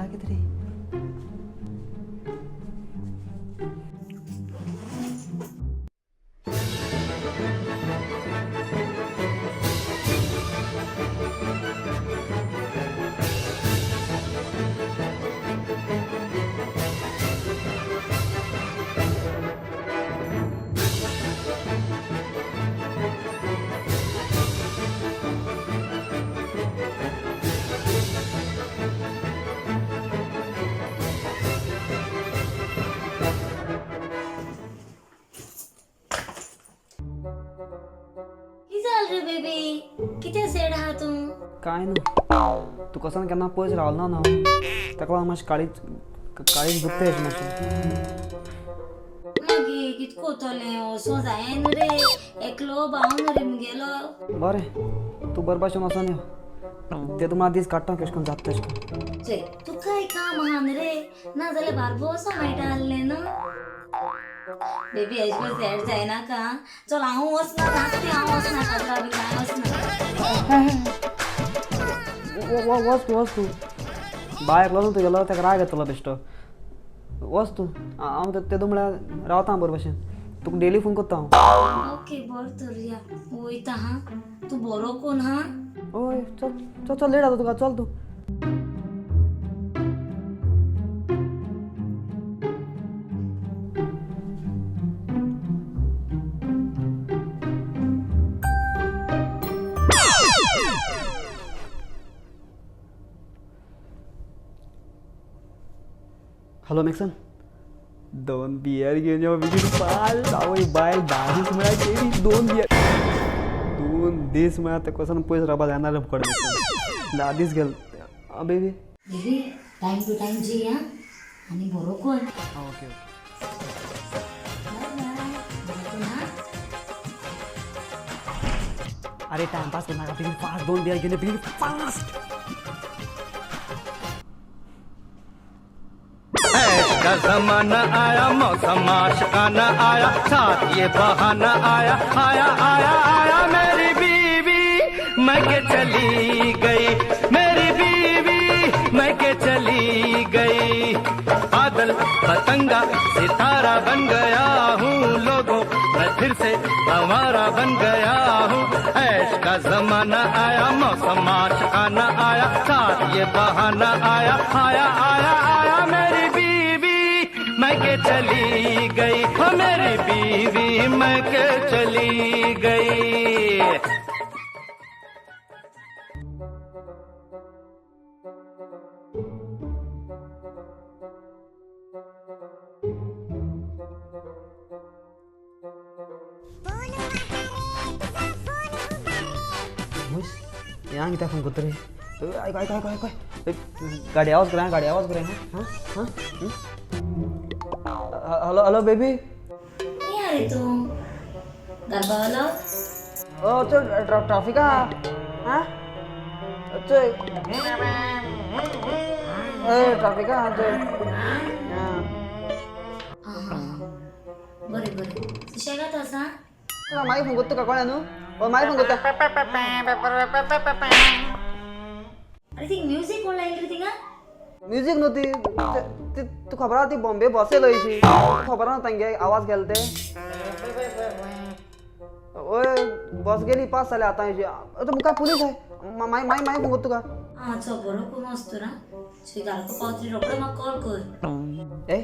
काय कितें रे? की जाल रे बेबी, कितें सॅड आहा तूं? काय ना, तूं कसान केन्ना पयस रावलो ना न्हू, ताका लागून मातशें काळीज काळीज दुखता अशें मातशें. मागीर कित कोतलें, वचों जायना न्हू रे, एकलो भाव न्हू रे मुगेलो. बरें, तूं बरे भाशेन वचोन यो, ते तूं दीस काडटा कशें करून जाता तशें करून. चोय, तुकाय काम आहा न्हू रे, नाजाल्यार बारबोसा मेळटा आसलें न्हू. बेबी, एश कोन सॅड जायनाका, चल हांव वचना, नाका हांव वचना, काजरा बी कांय वचना. वच तूं, वच तूं, बाय एकलो न्हू तुगेलो, ताका राग येतलो बेश्टो. वच तूं, हांव तेदो म्हळ्यार रावता बरे भाशेन, तुका डेली फोन करता हांव. ओके, बरें तर, या वयता हा, तूं बरो कोन हा. हय, चल चल चल, लेट जाता तुका, चल तूं. हॅलो मॅक्सन, दोन बियर घेवन यो बेगीन फास्ट. आवय, बायल 10 दीस म्हळ्यार केली दोन बियर, 2 दीस म्हळ्यार ते कसन पयस रावपा जायना रे फुकट. 10 दीस गेले baby. Baby, time to time जेय आं, आनी बरो कोन. आं, ओके ओके. बाय बाय, बरो कोन हा. अरे, टायमपास करनाका, बेगीन फास्ट दोन बियर घेवन यो, बेगीन फास्ट. ऐश का जमाना आया, मौसम आशिकाना आया, साथ ये बहाना आया, आया आया आया. मेरी बीवी मैं के चली गई, मेरी बीवी मैं के चली गई. बादल पतंगा सितारा बन गया हूँ, लोगों, मैं फिर से आवारा बन गया हूँ. ऐश का जमाना आया, मौसम आशिकाना आया, साथ ये बहाना आया, आया आया आया. मेरी बीवी मैं के चली गई, हो मेरी बीवी मैं के चली गई. यां कित्याक फोन करता रे? आयक आयक आयक आयक, गाडी आवाज कर, गाडी आवाज कर. हां हां, हॅलो हॅलो बेबी. खंय या रे तूं, घालपावालो? ओ, चल ट्राफिका आहा. चल, ए, ट्राफिका आहा, चल. आं हां, बरें बरें, सुशेगाद आसा. मागीर फोन करता तुका, कळ्ळें न्हू? ओ, मागीर फोन करता. अरे, थिंग म्युजीक कोण लायली रे थिंगा? म्युजीक न्हू ती, ती तूं खबर आहा, ती बॉम्बे बस येयलो अशी, खबर आहा तांगे आवाज केले ते. ओय, बस गेली, पास जाले आतां हेजी. आतां मुखार पुलीस आहाय. मागीर मागीर मागीर फोन करता तुका. आं, चल, बरो करून वच तर. आं, चोय, घालपा पावतली, रोखडो म्हाका कॉल कर. ए,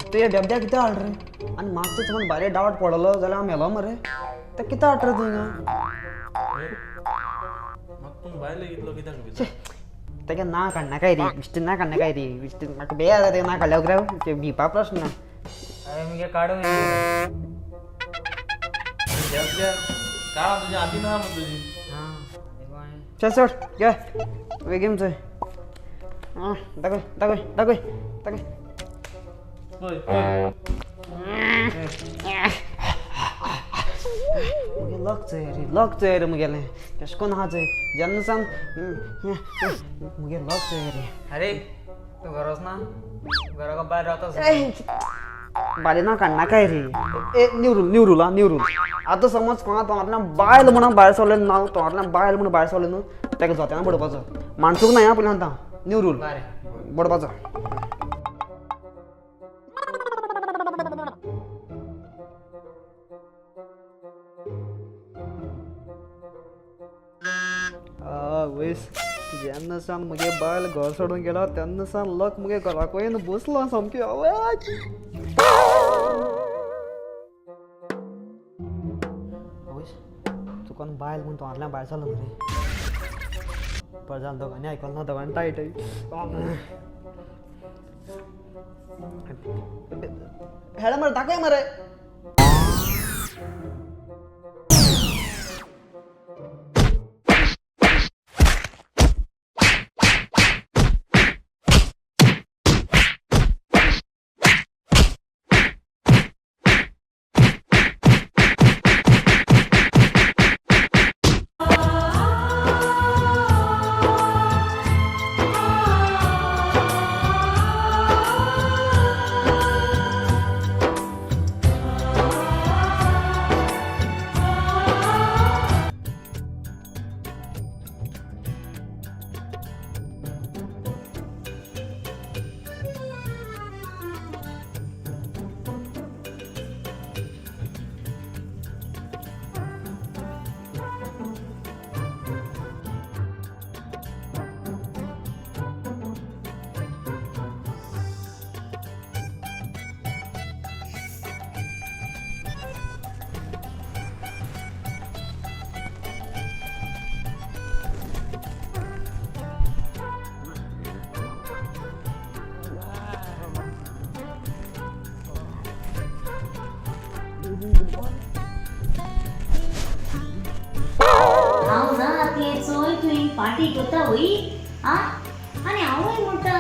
तूं हे बेबद्याक कितें हाड रे? आनी मातसो समज बारीक डावट पडलो जाल्यार हांव मेलो मरे. तें कितें हाडटा रे तूं हिंगा? म्हाका तूं भायल इतलो कित्याक भिता? तेगे ना काडनाकाय रे, बेश्टें ना काडनाकाय रे, बेश्टें म्हाका बेजार जाता तेगे ना काडल्या उपरांत, तें भिवपा प्रश्न. अरे, मुगे काडूंक. बेबद्या, काळा तुज्या हातीन आहा मग तुजी. चल सोड, घे बेगीन चोय. आं, दाखय दाखय दाखय दाखय. पळय पळय. मुगे लक चोय रे, लक चोय रे मुगेलें, केशें कोन्न आहा चोय जेन्ना सावन मुगे लक चोय रे. अरे, तूं घरा वचना, घरा भायर रावता. बाले ना काडनाकाय रे. ए, न्यू रूल, न्यू रूल, आं, न्यू रूल. आतां समज कोणा तोंडांतल्यान बायल म्हणून भायर सरलें ना, तोंडांतल्यान बायल म्हणून भायर सरलें न्हू, ताका जोत्यान बडोवपाचो, माणसूक ना. ह्या पयलीं सांगता. New rule. बरें. बडपाचो. वयस जेन्ना सावन म्हगे बायल घर सोडून गेला तेन्ना सावन लक मुगे घरा कडेन बसलो सामकी. आवय, आवयस, चुकोन बायल म्हूण तोंडांतल्यान भायर सरलो मरे. बरें जालें दोगांनी आयकलें ना, दोगांनी टायट. हेड मरे, दाखय मरे. हांव ना तें चोय तुवें पार्टी करता वय आ. आनी हांवूय म्हणटा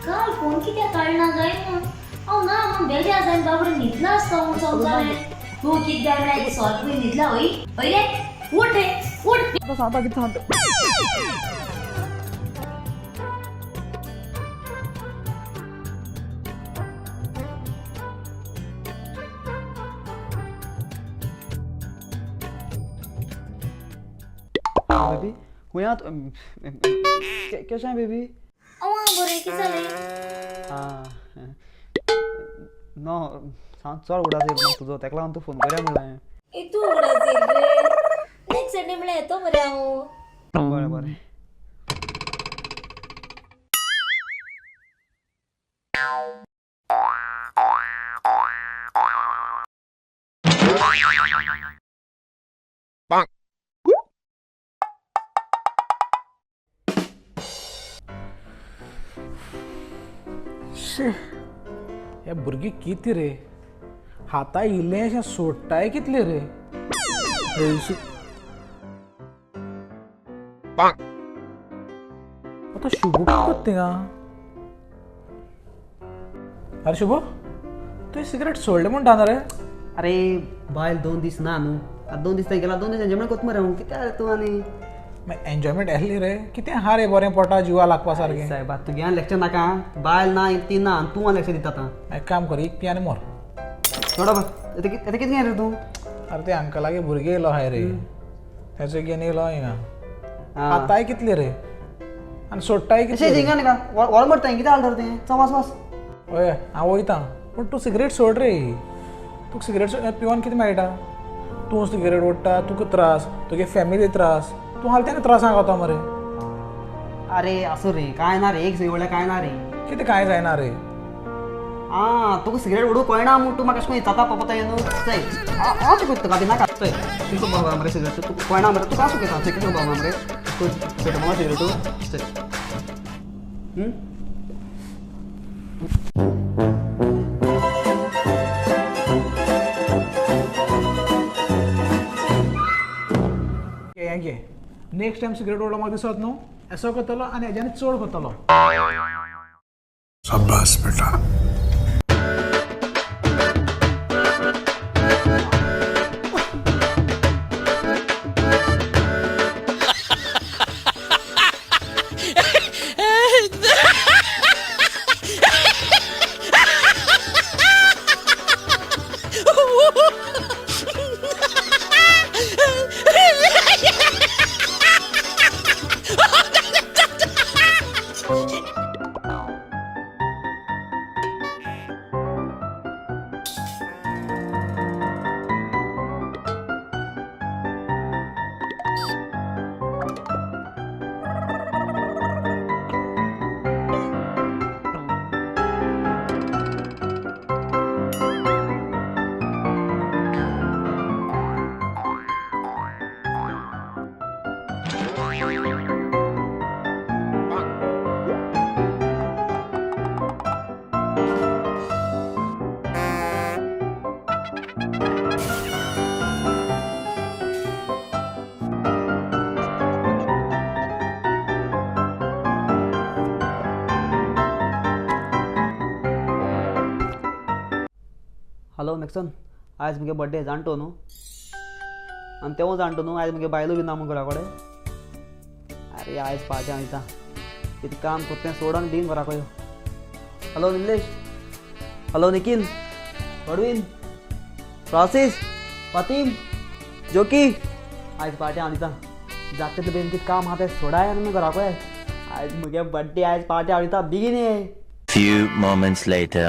काल फोन कित्याक काडना काय म्हूण. हांव ना म्हूण बेजार जावन बाबडो न्हिदला आसता म्हूण संवसारान. तूं कितें काय म्हळ्यार सोद पळय न्हिदला वय. हय रे, उठ रे उठ. सांगता कितें सांगता. बेबी हुंयात केशें बेबी? हांव बरें, कितें जालें? आं, नो सांग, चड उगडास येयलो म्हाका तुजो, तेका लागून तूं फोन करया म्हणलें हांवें. ए तूं उगडास येयलो रे. नेक्स्ट संडे म्हळ्यार येतो मरे हांव. बरें बरें. शी, हे भुरगीं कितें रे, हाता इल्लें अशें सोडटाय कितलें रे. आतां शुभू कितें करता थिंगा? आरे शुभू, तुवें सिगरेट सोडलें म्हणटा न्हू रे? अरे बायल 2 दीस ना न्हू, आतां 2 दीस थंय गेला, 2 दीस एन्जॉयमेंट करता मरे हांव. कित्याक रे तूं आनी मागीर एन्जॉयमेंट येतली रे, कितें आहा रे बरें पोटा जिवा लागपा सारकें? सायबा तुगे आनी लेक्चर नाका आं. बायल ना ती ना आनी तूं आनी लेक्चर दिता आतां. एक काम कर, एक पी आनी मोर. सोडा बस. आतां कितें घेय रे तूं? अरे ते अंकलागे भुरगे येयलो आहाय रे, तेचो घेवन येयलो हिंगा. आं. आतांय कितले रे आनी सोडटाय अशें कितले रे? हिंगा न्ही का व्हड मरता, कितें हाल तर तें? चल वास वास. हय हांव वयता, पूण तूं सिगरेट सोड रे. तुका सिगरेट पिवन कितें मेळटा? तूं सिगरेट ओडटा, तुका त्रास, तुगे फॅमिली त्रास, तूं हाल तेन्ना त्रासांक गावता मरे. अरे आसूं रे, कांय ना रे, एक सिगरेट व्हडलें कांय ना रे. कितें कांय जायना रे? आं, तुका सिगरेट ओडूंक कळना म्हूण तूं म्हाका अशें करून विचारता पपता न्हू. चल हांव शिकयता तुका, भिनाका. चल कितलो बाबा मरे सिगरेट तुका कळना मरे, तुका हांव शिकयता. चल कितलो बाबा मरे तूं पेटो मामा सिगरेटू. चल हें घे, नेक्स्ट टायम सिगरेट ओडलो म्हाका दिसत न्हू, असो करतलो आनी हेज्यान चड करतलो. शाबाश बेटा. हॅलो मॅक्सन, आयज मुगे बड्डे जाणटो न्हू, आनी तेवूं जाणटो न्हू आयज मुगे बायलो बी ना म्हूण घरा कडेन. अरे आयज पार्टी हांव दिता, कितें काम करता तें सोड आनी बेगीन घरा कडेन यो. Hello Nilesh, hello Nikhil, Godwin, Francis, Fatim, Jockey, आयज पार्टी हांव दिता. जाता तितलें बेगीन कितें काम आहा तें सोडाय आनी घरा कडेन. आयज मुगे बड्डे, आयज पार्टी हांव दिता, बेगीन ये. Few moments later.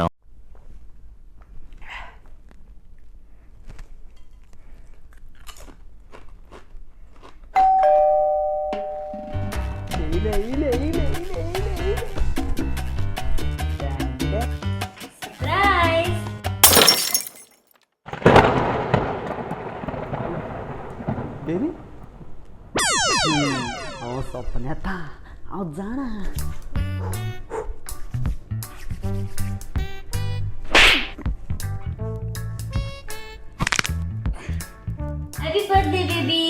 इले इले इले इले इले इले. सरप्राईज. बेबी, हांव सपन येता, हांव जाणा. Happy birthday baby.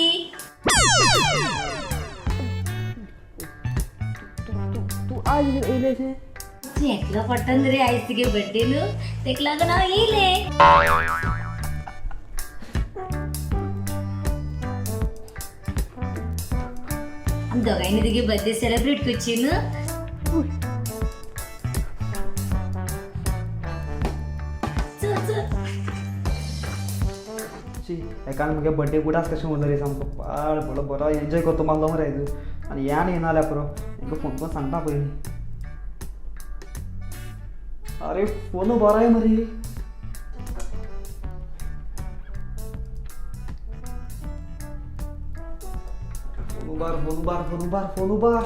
तूं आज येयलें? तूं एकलो पडटन रे आयज तुगे बड्डे न्हू, तेका लागून हांव येयलें. आमी दोगांयनी तुगे बड्डे सेलिब्रेट करची न्हू. चल चल. शी, एकान मुगे बड्डे कुडास कशें उरलो रे, सामको पाड बरो बरो एन्जॉय करता मारलो मरे आयज. आनी हे आनी येना जाल्यार पुरो, हेंका फोन करून सांगता पयलीं. अरे फोन बरो आहे मरे. फोन उबार, फोन उबार, फोन उबार, फोन उबार.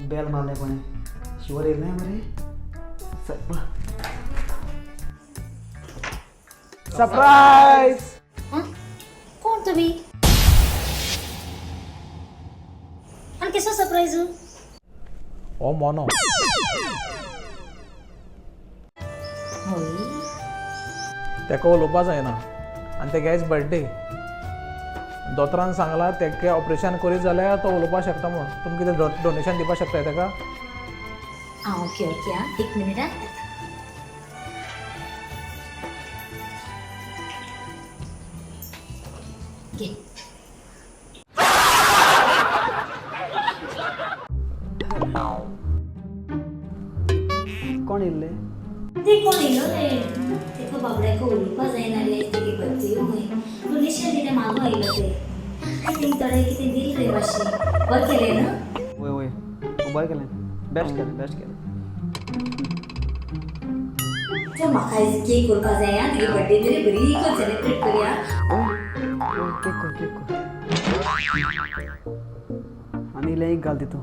बेल मारलें कोणें, शिवर येयलें मरे. चल पळ. सरप्रायज. आं, कोण तुमी आनी कसो सरप्रायज? हो मोनो. हय. तेका उलोवपा जायना आनी तेगे आयज बर्थडे. दोतोरान सांगलां तेका ऑपरेशन करीत जाल्यार तो उलोवपाक शकता म्हूण. तुमी कितें डोनेशन दिवपाक शकताय तेका? आं, ओके ओके. आं, एक मिनीट. आं, घे. कोण येयल्लें? ते कोण येयलो रे, तेका बाबड्याक उलोवपा जायना रे. तेगे बर्थडे खंय, डोनेशन कितें मागूं आयलो ते. I think थोडें कितें दिल रे मातशें. बरें केलें न्हू? वय वय, बरें केलें, बेस्ट केलें, बेस्ट केलें. चल, म्हाका आयज केक करपा जाय. आं, तुगे बर्थडे तरी बरी करून सेलिब्रेट करुया. वय वय, केक कर, केक कर आनी इल्लें एक घाल तितून.